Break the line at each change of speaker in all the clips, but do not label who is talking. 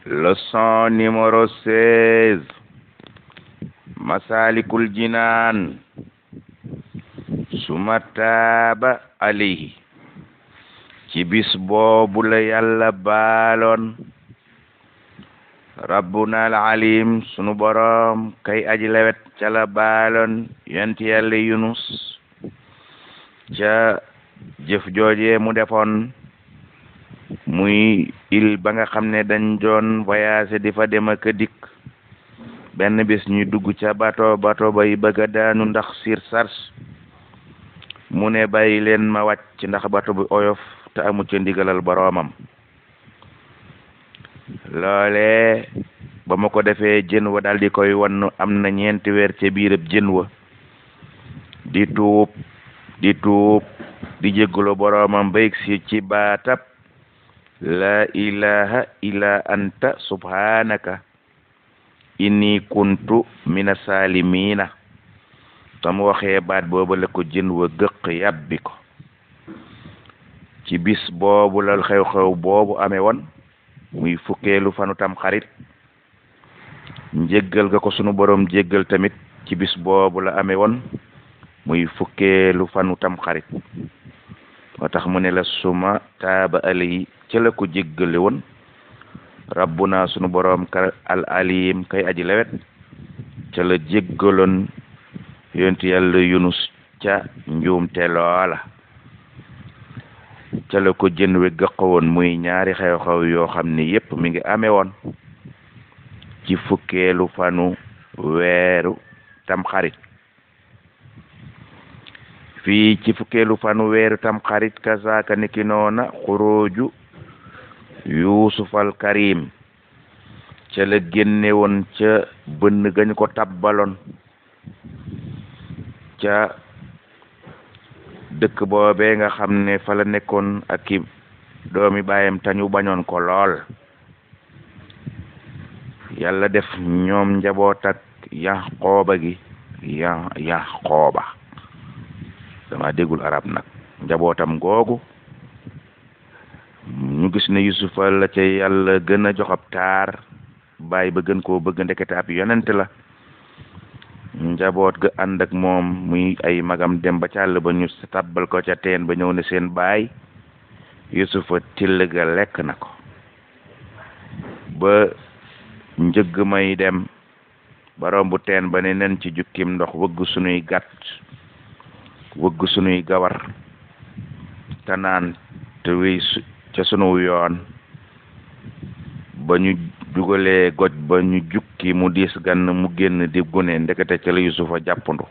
Leçon numéro 16. Masalikul Jinaan. Suma taaba alayhi. ci bis boobu la yàlla baaloon rabbuna al alim sunu boroom kay aji lewet ca la baaloon yonent yàlla Yunus ca jëf jooje mu defoon muy il ba nga xam ne dañ doon voyage di fa dem ak dikk benn bis ñu dugg ca bato bay bëgg a daanu ndax sars mu ne bàyyi leen ma wàcc ndax bato bi oyof te amu ca ndigalal boroomam loole ba ma ko defee jën wa daldi koy won am na 4 weer ca biirab jën wa di tuub di jéggulu boroomam bayeg si ci baatab la ilaha illa anta subhanaka inni kuntu mina salimina tam waxee baat boobu la ko jën wa gëq yàbbi ko ci bis boobu la xew-xew boobu amee woon muy fukkeelu fanu tam xarit njéggal ga ko sunu boroom jéggal tamit ci bis boobu la amee woon muy fukkeelu fanu tam xarit moo tax mu ne la suma taaba alayhi ca la ko jéggale woon rabbuna sunu boroom ka al alim kay aji lewet ca la jéggaloon yonent yàlla Yunus ca njuumte loola ca la ko jën we gëq woon muy ñaari xew-xew yoo xam ne yépp mi ngi amee woon ci fukkeelu fanu weeru tamxarit fii ci fukkeelu fanu weeru tamxarit kasaaka niki noona xuruju Yuusuf al Karim ca la génne woon ca bënn gañ ko tabbaloon ca dëkk boobee nga xam ne fa la nekkoon ak ki doomi baayam tañu bañoon ko lool yàlla def ñoom njaboot ak Yaxooba gi Yaxooba dama déggul arab nag njabootam googu ñu gis ne Yusufa la ca yàlla gën a jox ab taar baay ba gën koo bëgg ndekete ab yonent la njaboot ga ànd ak moom muy ay magam dem ba càll ba ñu tabbal ko ca teen ba ñëw ne seen baay Yusufa till ga lekk na ko ba njëgg may dem ba romb teen ba ne nen ci jukkim ndox wëgg sunuy gàtt wëgg sunuy gawar te naan te wéy ca sunu yoon ba ñu dugalee goj ba ñu jukki mu diis gann mu génn di gune ndekete ca la Yusufa jàppandu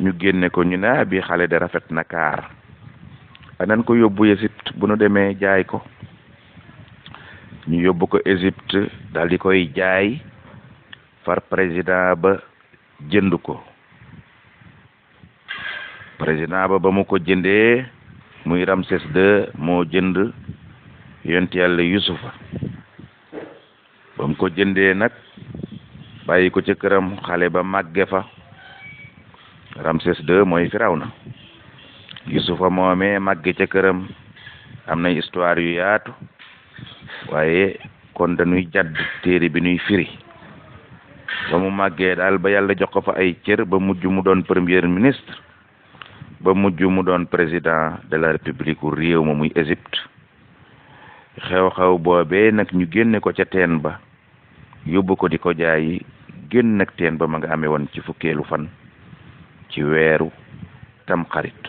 ñu génne ko ñu ne bi xale de rafet na kaar anan ko yóbbu Égypte bu nu demee jaay ko ñu yóbbu ko Égypte daal di koy jaay far président ba jënd ko président ba mu ko jëndee muy Ramsès II moo jënd yonent yàlla Yusufa ba mu ko jëndee nag bàyyi ko ca këram xale ba màgge fa Ramsès II mooy Firawna Yusufa moomee màgge ca këram am na histoire yu yaatu waaye kon dañuy jadd téere bi ñuy firi ba mu màggee daal ba yàlla jox ko fa ay cër ba mujj mu doon premier ministre ba mujj mu doon président de la république réew ma muy Égypte xew-xew boobee nag ñu génne ko ca teen ba yóbbu ko di ko jaayi génn nag teen ba ma nga amee woon ci fukkeelu fan ci weeru tamxarit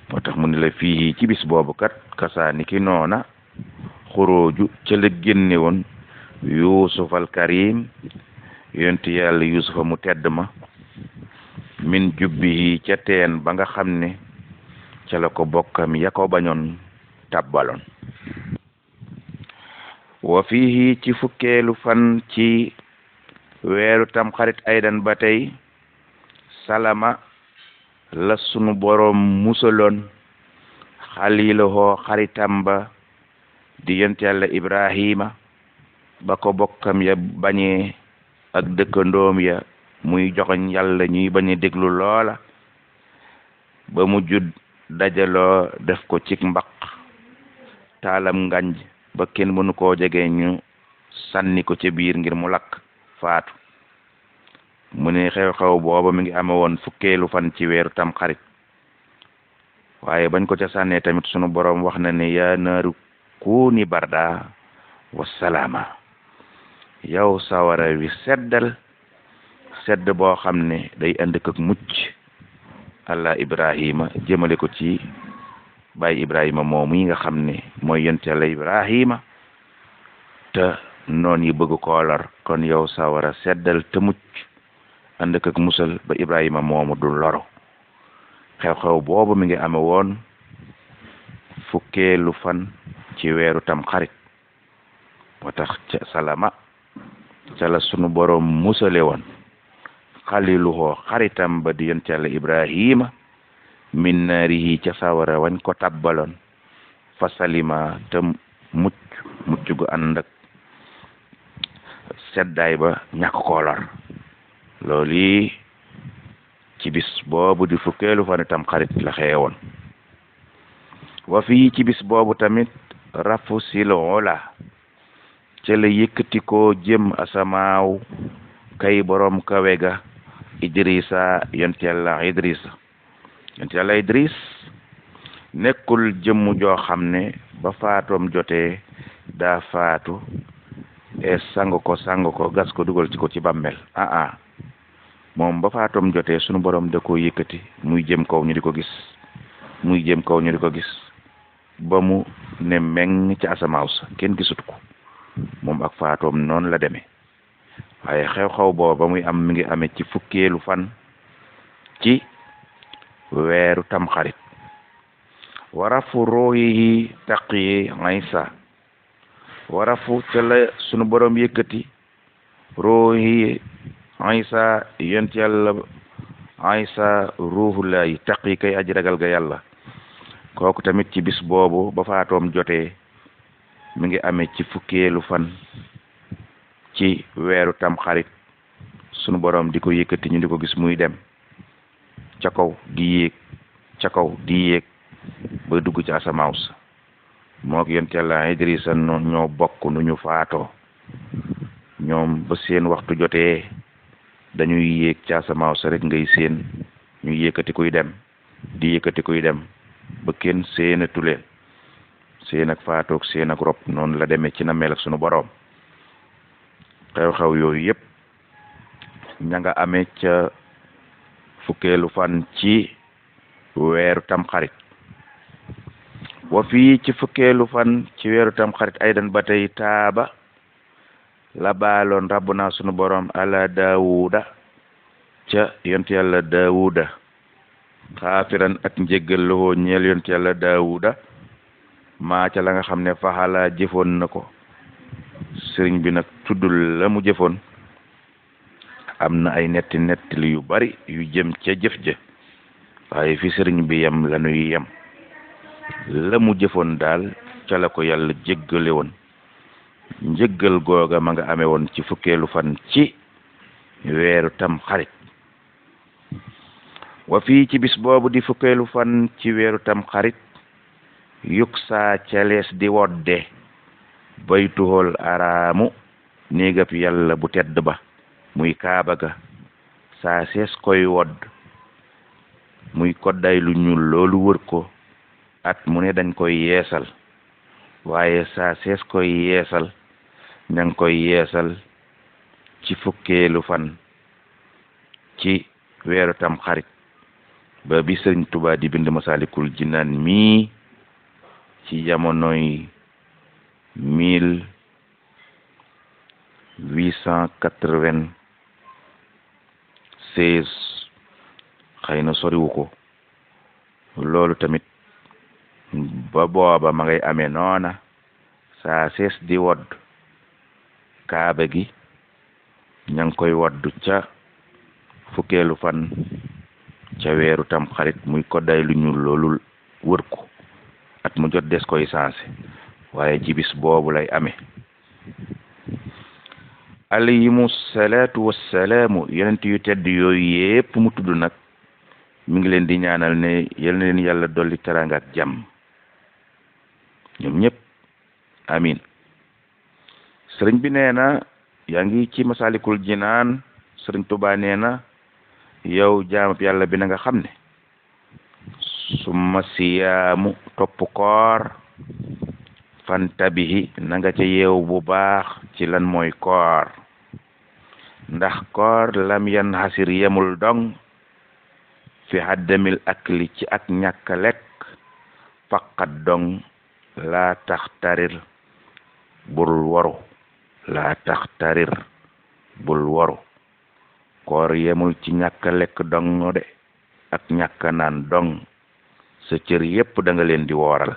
moo tax mu ne la fii ci bis boobu kat kasaani ki noona xurooju ca la génne woon Yuusuf al Karim yonent yàlla Yuusufa mu tedd ma min jubbihi ca teen ba nga xam ne ca la ko bokkam ya ko bañoon tabbaloon wa fihi ci fukkeelu fan ci weeru tamxarit aydan ba tey salama la sunu boroom musaloon xaliilahoo xaritam ba di yonent yàlla Ibrahima ba ko bokkam ya bañee ak dëkkandoom ya muy joxoñ yàlla ñuy bañ a déglu loola ba mu judd dajaloo def ko cik mbaq taalam nganj ba kenn mënu koo jege ñu sànni ko ca biir ngir mu lakk faatu mu ne xew-xew booba mi ngi ame woon fukkeelu fan ci weeru tam xarit waaye bañ ko ca sànnee tamit sunu boroom wax na ne yaa naaru kuuni barda wa salaama yow sawara wi seddal sedd boo xam ne day andi ak mucc allah ibrahima jëmale ko ci baay ibrahima moomu yi nga xam ne mooy yonent Yàlla ibrahima te noon yi bëgg koo lor kon yow sawara seddal te mucc ànd ak musal ba ibrahima moomu du loro xew-xew boobu mi ngi ame woon fukkeelu fan ci weeru tam xarit moo tax ca salama ca la sunu boroom musale woon xaliluhoo xaritam ba di yonent Yàlla ibrahima min naarihi ca sawara wañ ko tabbaloon fa salima te mucc gu ànd ak seddaay ba ñàkk koo lor loolu yi ci bis boobu di fukkeelu fan tam xarit la xewoon wa fii ci bis boobu tamit rafu siloola ca la yëkkati ko jëm asamaaw kay borom kawe ga idrisa yonent Yàlla idris nekkul jëmm joo xam ne ba faatoom jotee daa faatu sang ko gas ko dugal ci ko ci bàmmeel moom ba faatoom jotee sunu borom da koo yëkkati muy jëm kaw ñu di ko gis ba mu ne meng ci asamaaw sa kenn gisut ko moom ak faatoom noonu la demee waaye xew-xew booba muy am mi ngi amee ci fukkeelu fan ci weeru tamxarit warafu ruuhi taqi Isa warafu ca la sunu borom yëkkati ruuhi Isa yonent Yàlla Isa ruuhullahi taqi kay aji ragal ga yàlla kooku tamit ci bis boobu ba faatoom jotee mi ngi amee ci fukkeelu fan ci weeru tamxarit sunu borom di ko yëkkati ñu di ko gis muy dem ca kaw di yéeg ba dugg ci asamaaw sa mook yonent Yàlla Idrisa ñoo bokk nu ñu faatoo ñoom ba seen waxtu jotee dañuy yéeg ci asamaaw sa rek ngay seen ñu yëkkati kuy dem di yëkkati kuy dem ba kenn seenatu leen seen ak faatoog seen ak rob noonu la demee ci na mel ak sunu boroom xew-xew yooyu yëpp ña nga amee ca fukkeelu fan ci weeru tamxarit wa fii ci fukkeelu fan ci weeru tamxarit aydan ba tey taaba la baaloon rabbuna sunu borom ala daawuda ca yonent Yàlla daawuda xaafiran ak njéggal loxoo ñeel yonent Yàlla daawuda maa ca la nga xam ne faxala jëfoon na ko sëriñ bi nag tuddul la mu jëfoon am na ay nettali yu bari yu jëm ca jëf ja waaye fi sëriñ bi yem la nuy yem la mu jëfoon daal ca la ko yàlla jéggale woon njëggal googa ma nga amee woon ci fukkeelu fan ci weeru tam xarit wa fii ci bis boobu di fukkeelu fan ci weeru tam xarit yuk saa calees di wodde baytuhol araamu néegab yàlla bu tedd ba muy kaaba ga saa sees koy wodd muy kodday lu ñuul loolu wër ko at mu ne dañ koy yeesal waaye saa sees koy yeesal ña ngi koy yeesal ci fukkeelu fan ci weeru tam xarit ba bi Sëriñ Tuubaa di bind Masaalikul Jinaan mii ci jamonoy 1896 xëy na soriwu ko loolu tamit ba booba ma ngay amee noona saa sees di wodd kaaba gi ña ngi koy wodd ca fukkeelu fan ca weeru tam xarit muy kodday lu ñuul loolu wër ko at mu jot des koy sansé waaye ci bis boobu lay amee alayhimu salaatu wassalaamu yonent yu tedd yooyu yépp mu tudd nag mi ngi leen di ñaanal ne yal na leen yàlla dolli teraanga ak jàmm ñoom ñëpp amin sëriñ bi nee na yaa ngi ci masalikul jinaan sëriñ Tuubaa nee na yow jaamab yàlla bi na nga xam ne summa siyaamu topp koor fantabihi na nga ca yeew bu baax ci lan mooy koor ndax koor lam yan xasir yemul dong fi haddamil akli ci ak ñàkk lekk faqat dong laa tax tarir bul waru laa tax tarir bul waru koor yemul ci ñàkk lekk dong de ak ñàkk naan dong sa cër yépp da nga leen di wooral